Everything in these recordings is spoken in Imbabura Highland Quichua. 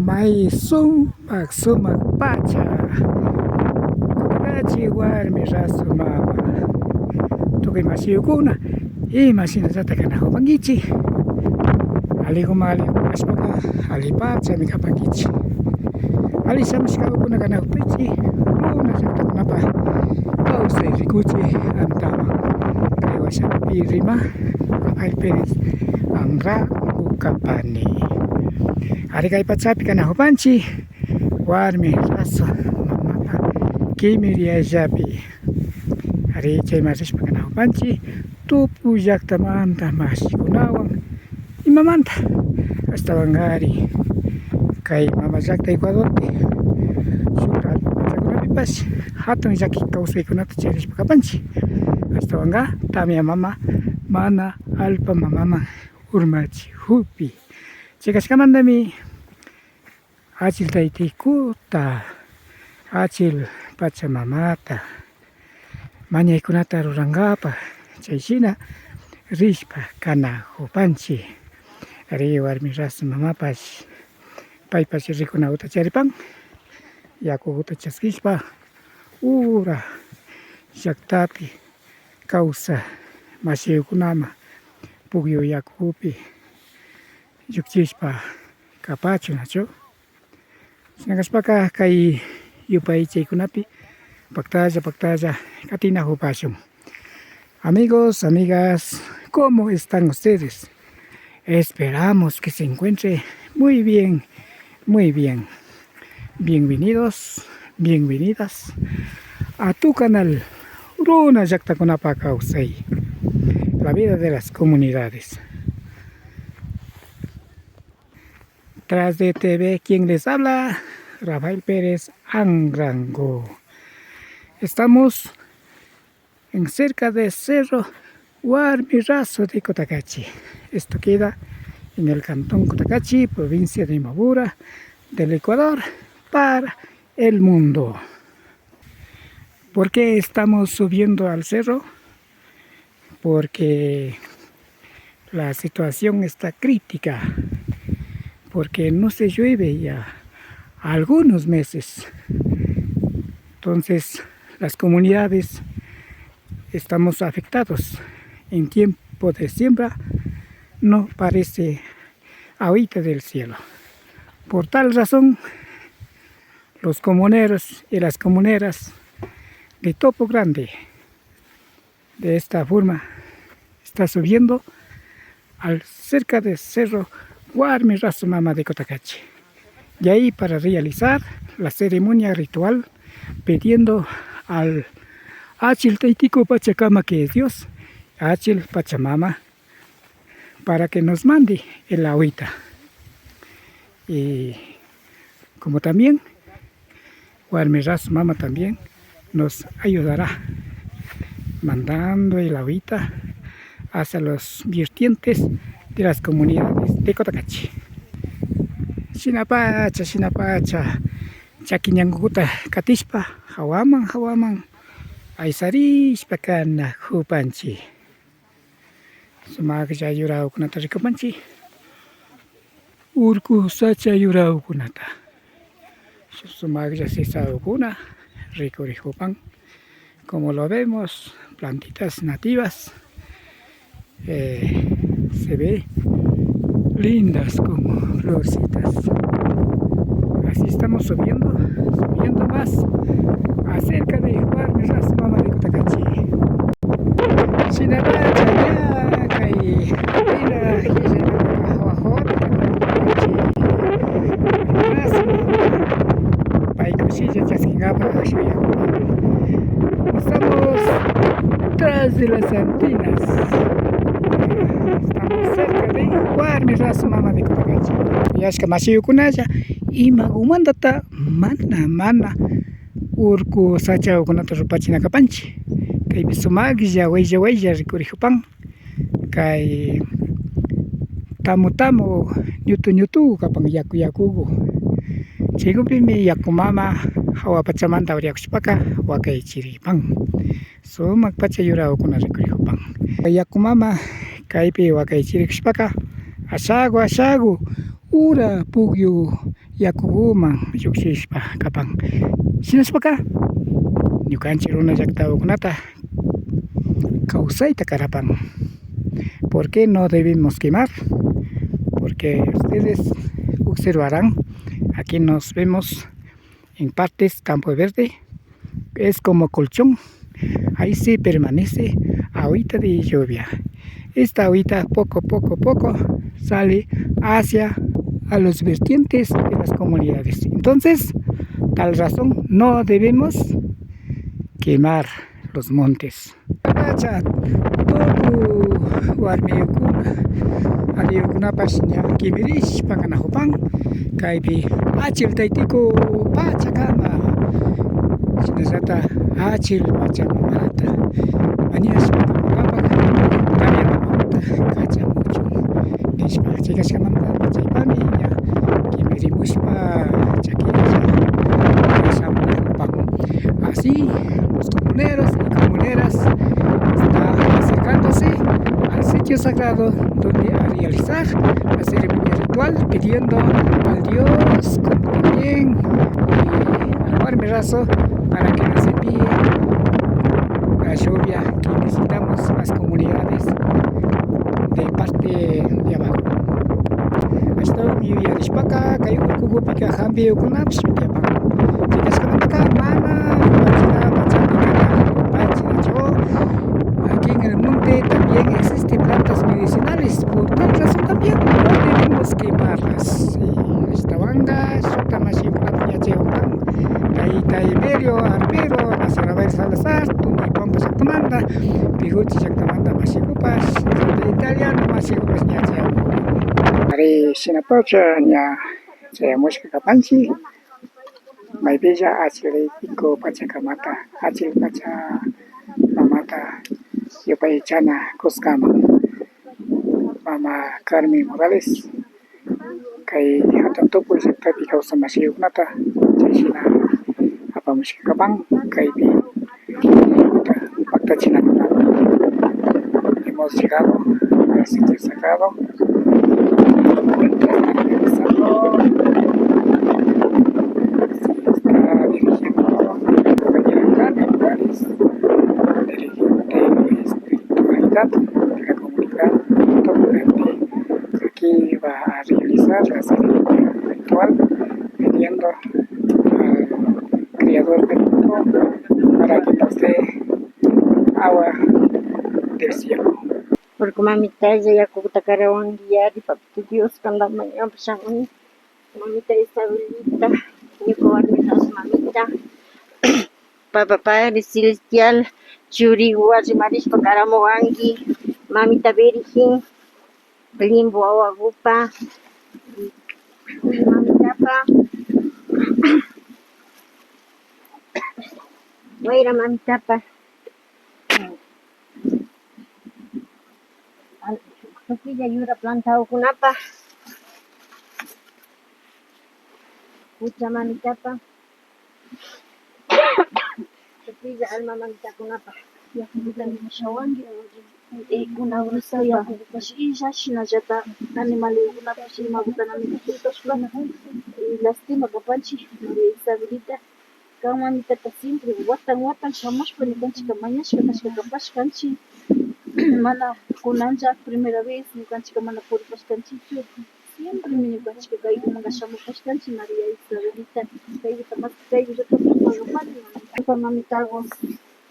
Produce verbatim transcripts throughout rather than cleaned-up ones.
May sumak, sumak pacha. Kutakachi warmi rasu mama. Tukuy mashiyukuna, imashinallata kanakupankichi. Aliguman, aliguman kashpaka, alipachami kapankichi. Ali shamushkakuna kanakupankichi, runa llaktakunapa kawsay rikuchi antaman. Kay washapi rima, Rafael Pérez Anrango kapani. Ari kay pachapi kanakupanchi, warmi rasu mamapa kimirillallapi. Ari chayman rishpa kanakupanchi, tupu llaktamanta mashikunawan. Imamanta? Ashtawankari kay mama llakta Ecuadorpi, shuk allpa pachakunapipash hatun llaki kawsaykunata charishpa kapanchi. Ashtawanka tamia mama mana allpa mamaman urmachikukpi. Chay kashkamantami achil taytikuta, achil pachamamata mañaykunata rurankapak, chayshina rishpa kanakupanchi. Ari warmi rasu mamapash, paypash rikunakuta charipan, yakukuta chaskishpa, ura llaktapi kawsak mashiyukunaman pukyu yakupi llukchishpa kapachun, nachu? Shina kashpaka kay yupaychaykunapi paktalla, paktalla katinakupashun. Amigos, amigas, ¿cómo están ustedes? Esperamos que se encuentre muy bien, muy bien. Bienvenidos, bienvenidas a tu canal Runa Llaktakunapa Kawsay, la vida de las comunidades. Tras de T V, quien les habla, Rafael Pérez Anrango. Estamos en cerca de Cerro Warmi Rasu de Cotacachi. Esto queda en el cantón Cotacachi, provincia de Imbabura, del Ecuador, para el mundo. ¿Por qué estamos subiendo al cerro? Porque la situación está crítica, porque no se llueve ya algunos meses. Entonces, las comunidades estamos afectados. En tiempo de siembra no parece agüita del cielo. Por tal razón, los comuneros y las comuneras de Topo Grande, de esta forma, está subiendo al cerca de Cerro Warmi Rasu Mama de Cotacachi. Y ahí para realizar la ceremonia ritual pidiendo al Achil Taytiku Pachakama, que es Dios, Achil Pachamama, para que nos mande el agüita. Y como también Warmi Rasu Mama también nos ayudará mandando el agüita hacia los vertientes de las comunidades de Cotacachi. Shinapacha, shinapacha, chakiñankukuta katishpa, hawaman, hawaman aysarishpa kanakupanchi. Sumaklla yurakukunata rikupanchi. Urku sacha yurakukunata. Sumaklla sisakukuna rikurikupan. Como lo vemos, plantitas nativas, eh, se ve lindas como florcitas. Así estamos subiendo, subiendo más acerca de Warmi Rasu Mama de Cotacachi. Shinapacha ña kay Pina Quillaypata Jawajota Cotacachi Rasu Mama, pay kushilla chaskinkapak shuyakuna. Estamos tras de las antenas. Estamos cerca de Warmi Rasu Mama de Cotacachi. Yashka mashiyukunalla, imakumantata mana, mana urku sachakukunata rupachina kapanchi. Kaypi sumaklla waylla waylla rikurikupan. Kay tamu tamu, ñutu ñutu kapan, yaku yakuku. Chaykupimi yaku mama hawa pachamanta uriakushpaka wakaychiripan. Sumak pacha yurakukuna rikurikupan. Yaku mama kaypi wakaychirikushpaka ashaku ashaku ura pukyu yakuguman llukshishpa kapan. Shinashpaka ñukanchik runa llaktakukunata kawsayta karapan. ¿Por qué no debemos quemar? Porque ustedes observarán, aquí nos vemos en partes campo verde, es como colchón. Ahí sí permanece agüita de lluvia. Esta agüita poco, poco, poco sale hacia a los vertientes de las comunidades. Entonces, tal razón, no debemos quemar los montes. Pacha, tuku warmiyukuna, aliyukunapash ña kimirishpa kanakupan, kaypi achil taytiku pachakama, shinallata achil pachamamata mañashpa kapankapak, tamia mamata kachamuchun nishpa, chay kashkamanta chaypami ña kimirimushpa chakilla shamunakupan. Así, los comuneros y comuneras están acercándose al sitio sagrado donde a realizar la ceremonia ritual, pidiendo al Dios como también, eh, al warmi raso para que nos envíe la lluvia que necesitamos las comunidades de parte de abajo. Ashtawan yuyarishpaka kay urkukupika hampiyukunapash tiyapan. Chay kashkamantaka mana rupachina pachapika rupachinachu. Aquí en el monte también existen plantas medicinales, por tal razón también no tenemos que quemarlas. Y ashtawanka shukta mashikunapak yachaywan, tayta Emerio Arpero, Nacional Salazar, Tumbapampa llaktamanta, Piguchi llaktamanta mashikupash, italiano mashikupash ña chayamun. Ari, shinapacha ña chayamushka kapanchik, maypilla achil taytiku pachakamata, achil pachamamata yupaychana kuskaman. Mama Carmen Morales, kay hatun tukuy llaktapi kawsak mashiyukunata chayshina apamushka kapan, kaypi paktachinakunaman. Hemos llegado al sitio sagrado. Se está dirigiendo la compañera Carmen Morales, dirigente de espiritualidad de la comunidad. Aquí va a realizar la ceremonia ritual pidiendo al Creador del mundo para que nos dé agua del cielo. Urku mamitalla, yakuta karawanki yari, papito Dios, kanta mañashpa shamuni. Mamita Isabelita, ñuka warmi Dios mamita, Papa Padre Celestial, churiwan rimarishpa karamuwanki, Mamita Virgen, limpu wawakupa, mamitapa, wayra mamitapa, tukuylla yura plantakukunapa, kucha mamitapa, tukuylla alma mamitakunapa. Yakukuta rimashawanki, eh, kuna uraspa yakukupash illa, shinallata animalkunapash imakuta na mikukpashpa, eh, lastima kapanchik, María Isabelita. Kan mamitata siempre watan watan shamushpa ñukanchikka mañashka kashka kapashkanchik. Mana kunanlla primera vez ñukanchikka mana puripashkanchikchu. Siempremi ñukanchikka kaykumanka shamupashkanchik, María Isabelita. Kaykuta mas, kaykullatapash pagapani, mamita. Ñuka mamitaku,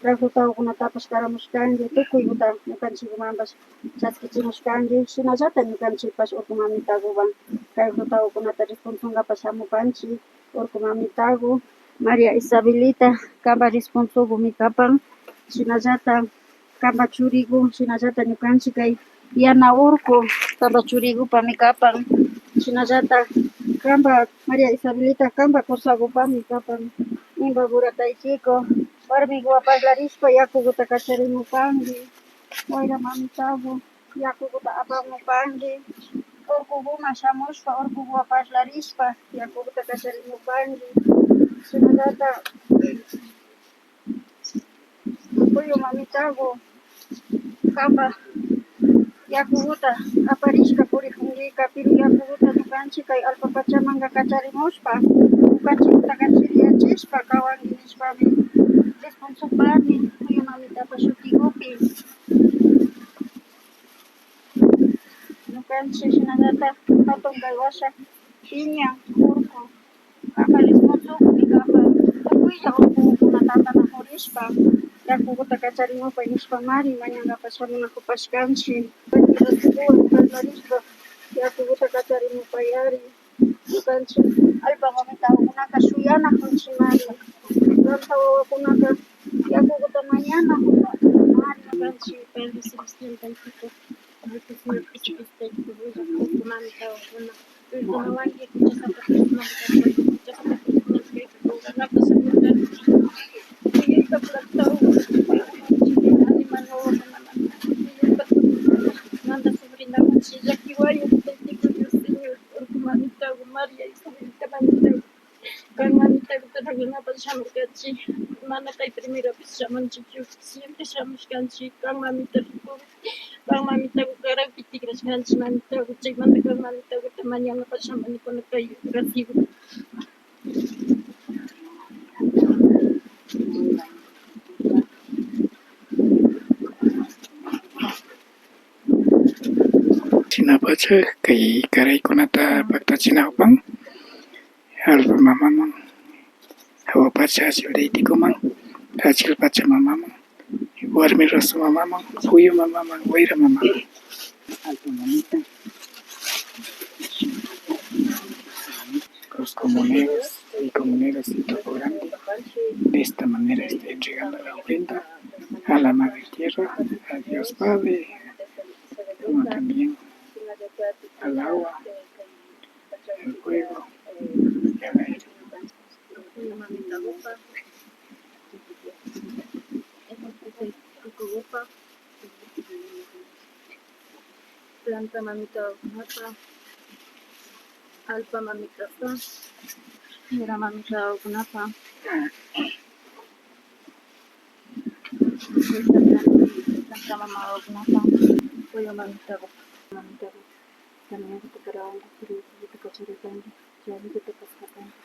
kay frutakukunatapash karamushkanki, tukuykuta ñukanchikkumanpash chaskichimushkanki. Shinallata ñukanchikpash urku mamitakuwan kay frutakukunata rispunsunkapak shamupanchik. Urku mamitaku, María Isabelita, kanpa rispunsukumi kapan. Shinallata kanpa churiku, shinallata ñukanchik kay yana urku kanpa churikupami kapan. Shinallata kanpa María Isabelita, kanpa kusakupami kapan. Imbabura taytiku, warmikuwan parlarishpa yakukuta kacharimupanki. Wayra mamitaku, yakukuta apamupanki. Urkukuman shamushpa, urkukuwan parlarishpa, yakukuta kacharimupanki. Shinallata, puyu mamitaku, kanpa yakukuta aparishka purikunki, kapiru yakukuta Ñukanchik kay allpa pachamanka kacharimushpa, ñukanchikta kachiriyachishpa kawanki nishpami rispunsupani, Puyu Mamitapa shutikupi. Ñukanchik shinallata hatun kay washa piña, urku, kanpa rispunsukmi, kanpa tukuylla urkukuna tantanakuyashpa yakukuta kacharimupay nishpamari mañankapak shamunakupashkanchik. Yakukuta kacharimupayari. Ñukanchik allpa mamitakunaka shuyanakunchikmari. Kanta wawakunaka yakukuta mañanakunmari. Ñukanchik Padre Celestial Taytito, Tayta Señor Jesucristo, urku mamitakuna, urkunawanki, hucha Santa Cruz mamitakuna, hucha Santa Cruz mamitakuna, animal wawakunamanta, manda sobrinakunchik, llakiwayuk Taytiku Dios Señor. Urku mamitaku, María Isabelita mamitaku, kan mamitakuta rikunapak shamurkanchik. Mana kay primerapish shamunchikchu, siempre shamushkanchik kan mamita rikuy, kan mamitaku karakpi tikrashkanchik mamitaku, chaymanta kan mamitakuta mañanapak shamuni kunan kay recibo. Shinapacha kay karaykunata paktachinakupan allpa mamaman, hawa pacha achil taytikuman, achil pacha mamaman, warmi rasu mamaman, puyu mamaman, wayra mamaman. Allpa mamita. Los comuneros y comuneras y grupo grande de esta manera está entregando la ofrenda a la Madre Tierra, a Dios Padre, como también al agua, al fuego y al aire. Planta mamitakunapa, allpa mamitakunapa, piedra mamitakunapa, planta mamakunapa, pollo mamitaku, mamitaku, también karawanka, kacharipanki, chayta paskapanki.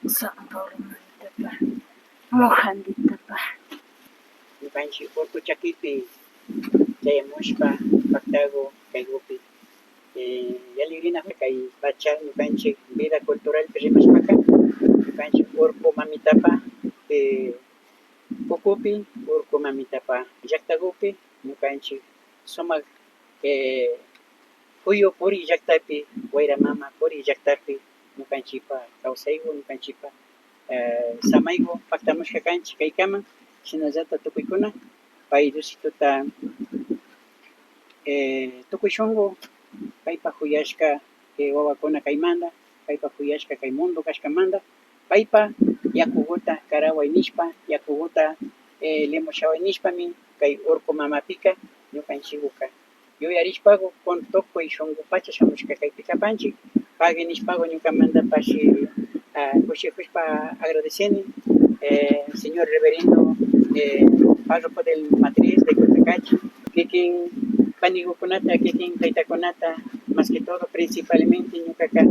San Pablo mamitapak, mojanditapak. Ñukanchik urku chakipi chayamushpa paktaku kaykupi, eh, yalligrina kay pacha ñukanchik vida culturalpi rimashpaka, ñukanchik urku mamitapa, eh, ukupi, urku mamitapa llaktakupi, ñukanchik sumak, eh, Puyu Puri llaktapi, wayra mama Puri llaktapi ñukanchikpa kawsayku, ñukanchikpa, eh, samayku paktamushka kanchik kaykama, shinallata tukuykuna pay Diosituta, eh, tukuy shunku paypa kuyashka, eh, wawakuna kaymanta, paypa kuyashka kay mundo kashkamanta, paypa yakukuta karaway nishpa, yakukuta, eh, limushaway nishpami kay urku mamapika ñukanchikuka yuyarishpaku kun tukuy shunkupacha shamushka kaypi kapanchik. Pagui nishpaku ñukamantapash, ah, kushikushpa agradecini, eh, señor reverendo, eh, párroco del matriz de Cotacachi, kikin panikukunata, kikin taytakunata, más que todo, principalmente ñukaka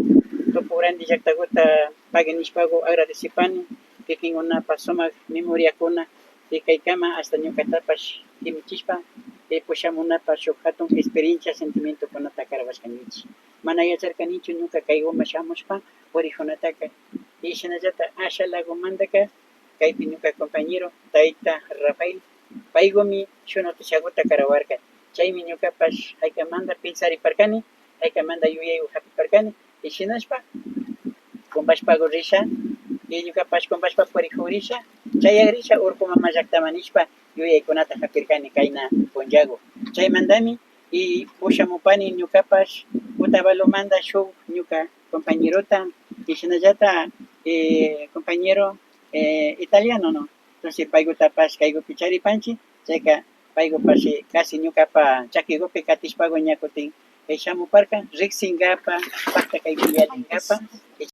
Tupu Grande llaktakuta pagui nishpaku agradecipani, kikinkunapak sumak memoriakuna y kaykama hasta ñukatapash kimichishpa, eh, pushamunapak shuk hatun experiencia, sentimientokunata karawashkankichik. Mana yacharkanichu ñuka kaykuma shamushpa purikunataka. Y shinallata asha lagumantaka kaypi ñuka compañero tayta Rafael, paykumi shuk notishakuta karawarka. Chaymi ñukapash haykamanta pensariparkani, haykamanta yuyayku hapiparkani, y shinashpa kumpashpaku risha, y ñukapash kumpashpa purikuk risha, chayagrisha urku mama llaktaman nishpa yuyaykunata hapirkani kayna punllaku. Chaymantami y pushamupani ñukapash Otavalomanta shuk ñuka compañerota, y shinallata, eh, compañero, eh, italiano, ¿no? Entonces paykutapash kaykupi charipanchik, chayka paykupash casi ñukapa chakikupi katishpaku ña kutin, eh, shamuparka riksinkapa, pakta kaypi yallinkapa.